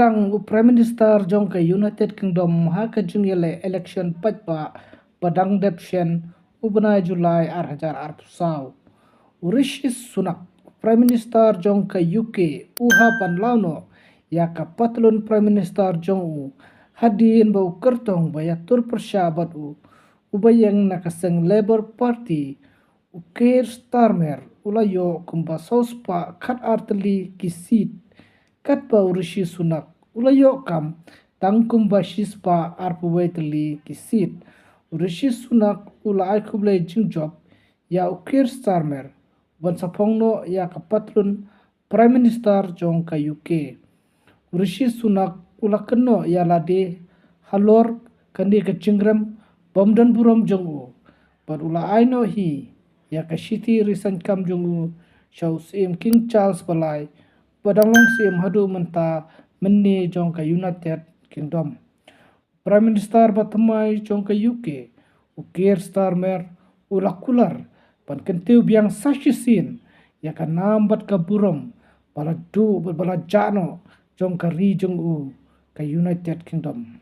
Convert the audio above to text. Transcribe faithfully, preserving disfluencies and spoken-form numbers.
Tang u Prime Minister jong ka United Kingdom ha ka jingïaleh election paidbah ba dang dep shen u bnai July ar hajar arphew saw. U Rishi Sunak, Prime Minister jong ka U K, u hap ban law noh ïa ka patlun Prime Minister jong u hadien ba u kyrtong ba ïatur pyrshah bad u, uba ïeng na ka seng Labour Party, u Keir Starmer, u la ïoh kumba saw spah khat ar tylli ki seat, katba u Rishi Sunak u la ïoh kam tang kumba shi spah arphew wei tylli ki seat. U Rishi Sunak u la ai khublei jingjop ïa u Keir Starmer ban sa phong noh ïa ka patlun Prime Minister jong ka U K. U Rishi Sunak u la kynnoh ïa lade halor kane ka jingrem bym don burom jong u bad u la ai noh hi ïa ka shithi resign kam jong u sha u Syiem King Charles ba lai, ba dang long syiem haduh mynta mynne jong ka United Kingdom. Prime Minister ba thymmai jong ka U K, u Keir Starmer, u la kular ban kyntiew biang sa shisien ïa ka nam bad ka burom ba la duh bad ba la jah noh jong ka ri jong u, ka United Kingdom.